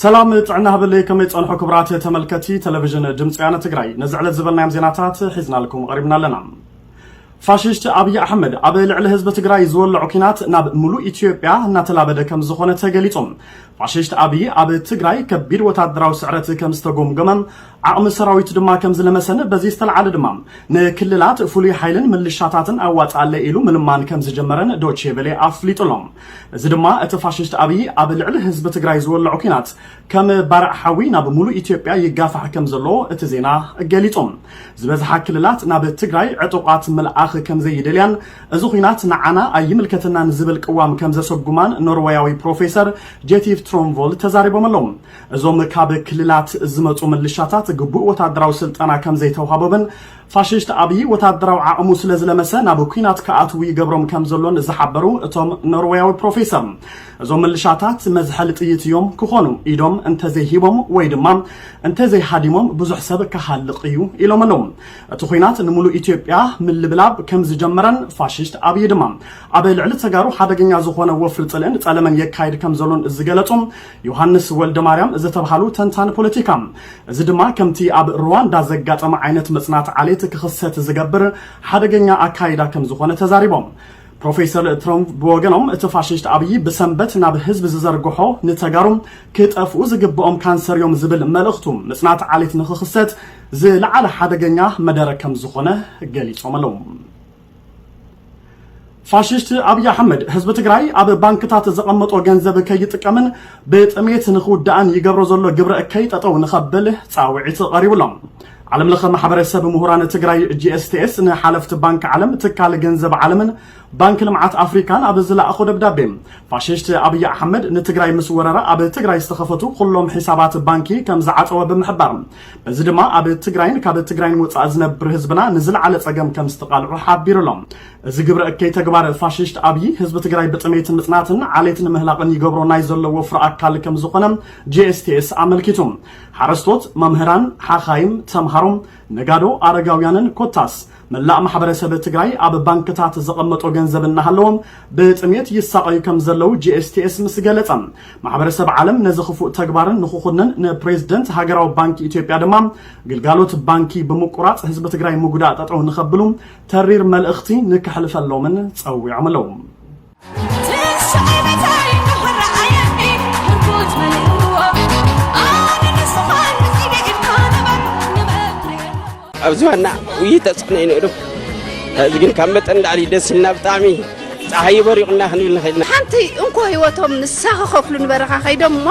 ሰላም ጥዕና ሃበለይ፣ ከመይ ጸንሑ ክቡራት ተመልከቲ ቴሌቪዥን ድምፂ ወያነ ትግራይ? ነዚ ዕለት ዝበልናዮም ዜናታት ሒዝናልኩም ቀሪብና ኣለና። ፋሽስት ኣብይ ኣሕመድ ኣብ ልዕሊ ህዝቢ ትግራይ ዝወለዖ ኲናት ናብ ሙሉእ ኢትዮጵያ እናተላበደ ከም ዝኾነ ተገሊጹ። ፋሽስት ኣብይ ኣብ ትግራይ ከቢድ ወታደራዊ ስዕረት ከም ዝተጎምገመ፣ ዓቕሚ ሰራዊት ድማ ከም ዝለመሰን በዚ ዝተልዓለ ድማ ንክልላት ፍሉይ ሓይልን ምልሻታትን ኣዋፅኣለይ ኢሉ ምልማን ከም ዝጀመረን ዶቼ ቬሌ ኣፍሊጡ ኣሎ። እዚ ድማ እቲ ፋሽስት ኣብይ ኣብ ልዕሊ ህዝቢ ትግራይ ዝወለዖ ኲናት ከም ባርዕ ሓዊ ናብ ሙሉእ ኢትዮጵያ ይጋፋሕ ከም ዘሎ እቲ ዜና ገሊጹ። ዝበዝሓ ክልላት ናብ ትግራይ ዕጡቓት ምልኣኽ ከም ዘይደልያን፣ እዚ ኲናት ንዓና ኣይምልከተናን ዝብል ቅዋም ከም ዘሰጉማን ኖርወያዊ ፕሮፌሰር ጄቲቭ ትሮንቮል ተዛሪቦም ኣለዉ። እዞም ካብ ክልላት ዝመጹ ምልሻታት ግቡእ ወታደራዊ ስልጠና ከም ዘይተውሃቦምን፣ ፋሽስት ኣብይ ወታደራዊ ዓቕሙ ስለ ዝለመሰ ናብ ኲናት ክኣትዉ ይገብሮም ከም ዘሎን ዝሓበሩ እቶም ኖርወያዊ ፕሮፌሰር፣ እዞም ምልሻታት መዝሐሊ ጥይት እዮም ክኾኑ፣ ኢዶም እንተዘይሂቦም ወይ ድማ እንተዘይሃዲሞም ብዙሕ ሰብ ክሃልቕ እዩ ኢሎም ኣለዉ። እቲ ኲናት ንምሉእ ኢትዮጵያ ምልብላብ ከም ዝጀመረን ፋሽስት ኣብይ ድማ ኣብ ልዕሊ ተጋሩ ሓደገኛ ዝኾነ ወፍሪ ጽልእን ጸለመን የካይድ ከም ዘሎን ዝገለጹ ዮሃንስ ወልደ ማርያም ዝተብሃሉ ተንታኒ ፖለቲካ፣ እዚ ድማ ከምቲ ኣብ ሩዋንዳ ዘጋጠመ ዓይነት ምጽናት ዓሌት ክኽሰት ዝገብር ሓደገኛ ኣካይዳ ከም ዝኾነ ተዛሪቦም። ፕሮፌሰር ትሮም ብወገኖም፣ እቲ ፋሽስት ኣብይ ብሰንበት ናብ ህዝቢ ዝዘርግሖ ንተጋሩ ክጠፍኡ ዝግብኦም ካንሰር እዮም ዝብል መልእኽቱ፣ ምጽናት ዓሌት ንኽኽሰት ዝለዓለ ሓደገኛ መደረ ከም ዝኾነ ገሊጾም ኣለዉ። ፋሽስት ኣብይ ኣሕመድ ህዝቢ ትግራይ ኣብ ባንክታት ዘቐመጦ ገንዘብ ከይጥቀምን ብጥሜት ንኽውዳእን ይገብሮ ዘሎ ግብረ እከይ ጠጠው ንኸብል ጻውዒት ቀሪቡ ኣሎ። ዓለም ለኸ ማሕበረሰብ ምሁራን ትግራይ ጂ ኤስ ቲ ኤስ ንሓለፍቲ ባንክ ዓለም፣ ትካል ገንዘብ ዓለምን ባንክ ልምዓት ኣፍሪካን ኣብ ዝለኣኾ ደብዳቤ፣ ፋሽስት ኣብይ ኣሕመድ ንትግራይ ምስ ወረረ ኣብ ትግራይ ዝተኸፈቱ ኩሎም ሒሳባት ባንኪ ከም ዝዓጸወ ብምሕባር፣ በዚ ድማ ኣብ ትግራይን ካብ ትግራይን ወጻኢ ዝነብር ህዝብና ንዝለዓለ ጸገም ከም ዝተቓልዑ ሓቢሩ ኣሎ። እዚ ግብረ እከይ ተግባር ፋሽስት ኣብይ ህዝቢ ትግራይ ብጥሜት ምጽናትን ዓሌት ንምህላቕን ይገብሮ ናይ ዘሎ ወፍሪ ኣካል ከም ዝኾነ ጂ ኤስ ቲ ኤስ ኣመልኪቱ። ሓረስቶት፣ መምህራን፣ ሓኻይም፣ ተምሃሮ፣ ነጋዶ፣ ኣረጋውያንን ኮታስ መላእ ማሕበረሰብ ትግራይ ኣብ ባንክታት ዘቐመጦ ገንዘብ እናሃለዎም ብጥሜት ይሳቐዩ ከም ዘለዉ ጂ ኤስ ቲ ኤስ ምስ ገለጸ፣ ማሕበረሰብ ዓለም ነዚ ክፉእ ተግባርን ንኽኹንን ንፕሬዝደንት ሃገራዊ ባንክ ኢትዮጵያ ድማ ግልጋሎት ባንኪ ብምቁራፅ ህዝቢ ትግራይ ምጉዳእ ጠጠው ንኸብሉ ተሪር መልእኽቲ ንከሕልፈሎምን ፀዊዖም ኣለዉ። ኣብዚ ዋና ውይይት ተፅዕኖ ይንእዱ። እዚ ግን ካብ መጠን ላዕሊ ደስ ኢልና ብጣዕሚ ፀሓይ በሪቑና ክንብል ንኽእል ኢና። ሓንቲ እንኮ ህይወቶም ንሳ ክኸፍሉ ንበረኻ ከይዶም እሞ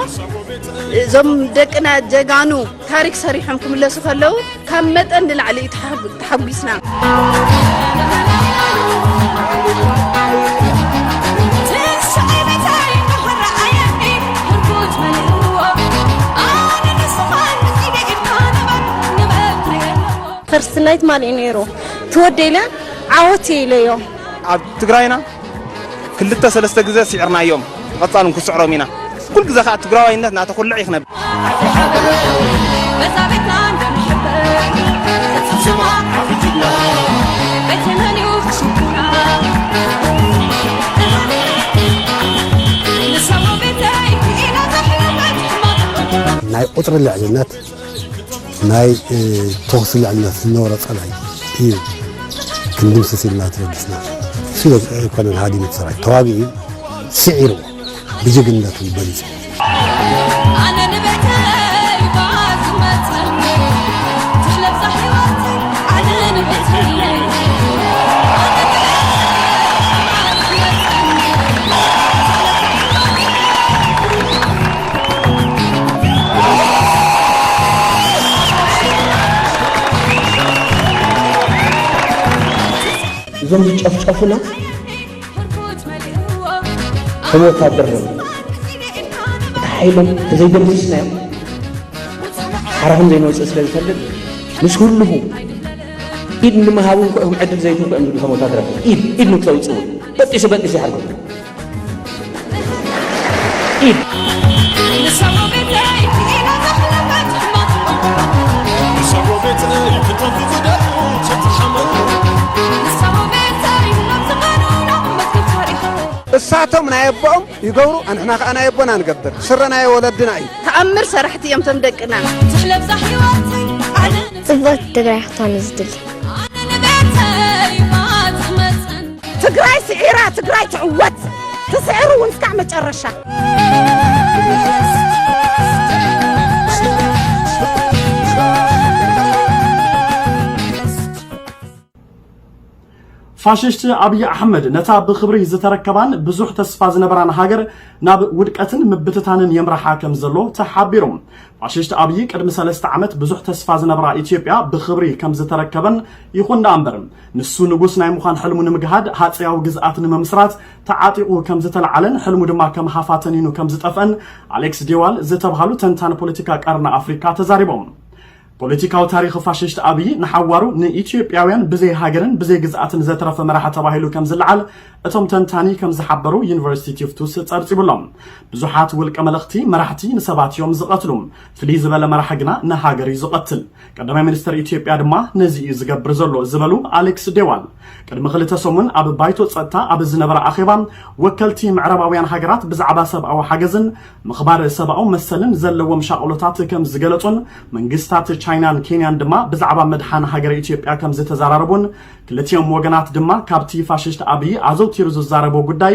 እዞም ደቅና ጀጋኑ ታሪክ ሰሪሖም ክምለሱ ከለዉ ካብ መጠን ንላዕሊ እዩ ተሓጉ-፣ ተሓጒስና። ፈርስት ናይት ማን እዩ ነይሩ? ትወደይ ኢለ ዓወት እየ ኢለዮ። ኣብ ትግራይና ክልተ ሰለስተ ግዜ ስዒርናዮም፣ ብቐጻል እውን ክስዕሮም ኢና። ኩል ግዜ ከኣ ትግራዋይነት እናተኹልዕ ይኽነብ። ናይ ቁጽሪ ልዕልነት ናይ፣ እ፣ ተኹሲ ልዕልነት ዝነበረ ጸላኢ እዩ ክንድምስስ ኢልና ተበጊስና። እሱ ኣይኮነን ሃዲሙ እቲ ሰራዊት፣ ተዋጊኡ ስዒርዎ፣ ብጅግንነቱ በሊጹ። እዞም ዝጨፍጨፉና ከም ወታደር እዮም። እቲ ሓይሎም ተዘይደምሲስናዮም ሓራኹም ዘይንወፅእ ስለ ዝፈልጥ ምስ ህልኹ ኢድ ንምሃብ እንኳ ይኹን ዕድል ዘይትህቡ እዮም ዝብሉ ከም ወታደራት። ኢድ፣ ኢድ ንክተውፅኡ በጢሱ፣ በጢሱ ይሓርጎም። ኢድ። እሳቶም ናይ ኣቦኦም ይገብሩ፣ ኣንሕና ከኣ ናይ ኣቦና ንገብር። ስረ ናይ ወለድና እዩ። ተኣምር ሰራሕቲ እዮም እቶም ደቅና። ትሕለብዛ ህይወተይ ኣነ ጽብቕቲ ትግራይ ክትኮን እዩ ዝድሊ። ኣነ ንቤተይ ማትመጽን። ትግራይ ስዒራ፣ ትግራይ ትዕወት። ትስዕሩ እውን እስካዕ መጨረሻ። ፋሽስት ኣብይ ኣሕመድ ነታ ብኽብሪ ዝተረከባን ብዙሕ ተስፋ ዝነበራን ሃገር ናብ ውድቀትን ምብትታንን የምርሓ ከም ዘሎ ተሓቢሩ። ፋሽስት ኣብይ ቅድሚ ሰለስተ ዓመት ብዙሕ ተስፋ ዝነበራ ኢትዮጵያ ብኽብሪ ከም ዝተረከበን ይኹን ደኣ እምበር፣ ንሱ ንጉስ ናይ ምዃን ሕልሙ ንምግሃድ ሃፀያዊ ግዝኣት ንምምስራት ተዓጢቑ ከም ዝተለዓለን ሕልሙ ድማ ከም ሃፋ ተኒኑ ከም ዝጠፍአን ኣሌክስ ዴዋል ዝተብሃሉ ተንታኒ ፖለቲካ ቀርኒ ኣፍሪካ ተዛሪቦም። ፖለቲካዊ ታሪኽ ፋሽስት ኣብይ ንሓዋሩ ንኢትዮጵያውያን ብዘይ ሃገርን ብዘይ ግዝኣትን ዘትረፈ መራሒ ተባሂሉ ከም ዝለዓል እቶም ተንታኒ ከም ዝሓበሩ ዩኒቨርሲቲ ቲፍቱስ ጸብጺቡሎም። ብዙሓት ውልቀ መለኽቲ መራሕቲ ንሰባት እዮም ዝቐትሉ፣ ፍልይ ዝበለ መራሒ ግና ንሃገር እዩ ዝቐትል። ቀዳማይ ሚኒስትር ኢትዮጵያ ድማ ነዚ እዩ ዝገብር ዘሎ ዝበሉ ኣሌክስ ዴዋል፣ ቅድሚ ክልተ ሰሙን ኣብ ባይቶ ጸጥታ ኣብ ዝነበረ ኣኼባ ወከልቲ ምዕራባውያን ሃገራት ብዛዕባ ሰብኣዊ ሓገዝን ምኽባር ሰብኣዊ መሰልን ዘለዎም ሻቕሎታት ከም ዝገለጹን መንግስታት ቻይናን ኬንያን ድማ ብዛዕባ ምድሓን ሃገረ ኢትዮጵያ ከም ዝተዘራረቡን ክልቲኦም ወገናት ድማ ካብቲ ፋሽስት ኣብይ ኣዘውቲሩ ዝዛረቦ ጉዳይ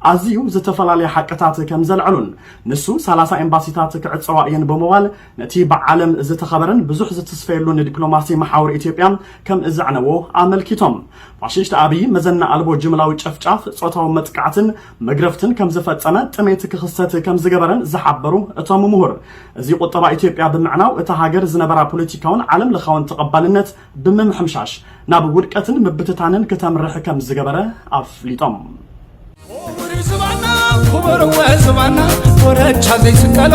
ኣዝዩ ዝተፈላለየ ሓቅታት ከም ዘልዐሉን ንሱ ሰላሳ ኤምባሲታት ክዕጸዋ እየን ብምባል ነቲ ብዓለም ዝተኸበረን ብዙሕ ዝትስፈየሉን ዲፕሎማሲ መሓውር ኢትዮጵያ ከም ዘዕነዎ ኣመልኪቶም። ፋሽስት ኣብይ መዘና ኣልቦ ጅምላዊ ጨፍጫፍ፣ ጾታዊ መጥቃዕትን መግረፍትን ከም ዝፈጸመ፣ ጥሜት ክኽሰት ከም ዝገበረን ዝሓበሩ እቶም ምሁር፣ እዚ ቁጠባ ኢትዮጵያ ብምዕናው እታ ሃገር ዝነበራ ፖለቲካውን ዓለም ለኻውን ተቐባልነት ብምምሕምሻሽ ናብ ውድቀትን ምብትታንን ክተምርሕ ከም ዝገበረ ኣፍሊጦም። ክቡር ዝባና፣ ክቡር ዝባና፣ ኮረቻ ዘይስቀሎ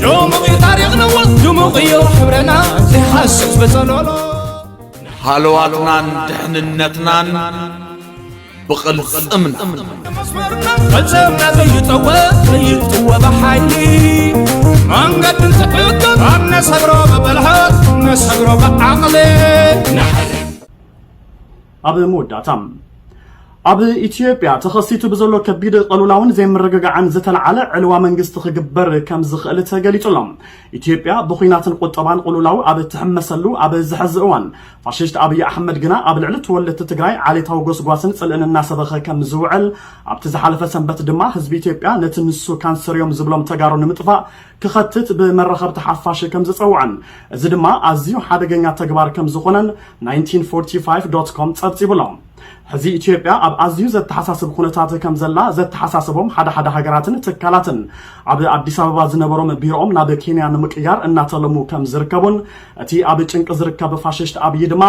ድሙቕ እዩ ታሪኽና፣ ድሙቕ እዩ ሕብረና ዘይሓስስ በጸሎሎ። ሃለዋትናን ድሕንነትናን ብቕልጽምና። መስመርና ፈጸምና ዘይጠወ፣ ዘይጥወ ብሓይሊ መንገድን ትዕግስትን ኣብ ነሰግሮ ብብልሓት፣ ነሰግሮ ብዓቕሊ። ኣብ መወዳእታ፣ ኣብ ኢትዮጵያ ተኸሲቱ ብዘሎ ከቢድ ቅልውላውን ዘይምርግጋዕን ዝተለዓለ ዕልዋ መንግስቲ ክግበር ከም ዝኽእል ተገሊጹ ኣሎ። ኢትዮጵያ ብኹናትን ቁጠባን ቅልውላው ኣብ እትሕመሰሉ ኣብዚ ሕዚ እዋን፣ ፋሽስት ኣብይ ኣሕመድ ግና ኣብ ልዕሊ ተወለድቲ ትግራይ ዓሌታዊ ጎስጓስን ጽልእን እናሰበኸ ከም ዝውዕል፣ ኣብቲ ዝሓለፈ ሰንበት ድማ ህዝቢ ኢትዮጵያ ነቲ ንሱ ካንሰር እዮም ዝብሎም ተጋሩ ንምጥፋእ ክኸትት ብመራኸብቲ ሓፋሽ ከም ዝጸውዐን፣ እዚ ድማ ኣዝዩ ሓደገኛ ተግባር ከም ዝኾነን ናይንቲን ፎርቲ ፋይቭ ዶት ኮም ጸብጺቡ ኣሎ። ሕዚ ኢትዮጵያ ኣብ ኣዝዩ ዘተሓሳስብ ኩነታት ከም ዘላ ዘተሓሳስቦም ሓደ ሓደ ሃገራትን ትካላትን፣ ኣብ ኣዲስ ኣበባ ዝነበሮም ቢሮኦም ናብ ኬንያ ንምቅያር እናተለሙ ከም ዝርከቡን፣ እቲ ኣብ ጭንቂ ዝርከብ ፋሽስት ኣብይ ድማ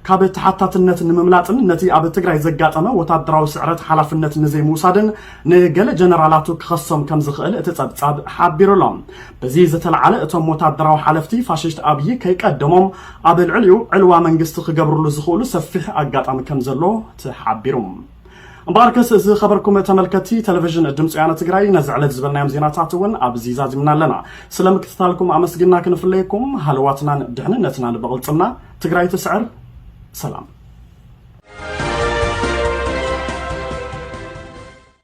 ካብ ተሓታትነት ንምምላጥን ነቲ ኣብ ትግራይ ዘጋጠመ ወታደራዊ ስዕረት ሓላፍነት ንዘይምውሳድን ንገለ ጀነራላቱ ክኸሶም ከም ዝኽእል እቲ ጸብጻብ ሓቢሩ ኣሎ። በዚ ዝተለዓለ እቶም ወታደራዊ ሓለፍቲ ፋሽስት ኣብይ ከይቀደሞም ኣብ ልዕሊኡ ዕልዋ መንግስቲ ክገብርሉ ዝኽእሉ ሰፊሕ ኣጋጣሚ ከም ዘሎ ተሓቢሩ። እምበኣርከስ ዝኸበርኩም ተመልከትቲ ቴሌቪዥን ድምፂ ወያነ ትግራይ፣ ነዚ ዕለት ዝበልናዮም ዜናታት እውን ኣብዚ ዛዚምና ኣለና። ስለ ምክትታልኩም ኣመስጊና ክንፍለየኩም፣ ሃለዋትናን ድሕንነትናን ብቕልፅምና። ትግራይ ትስዕር። ሰላም።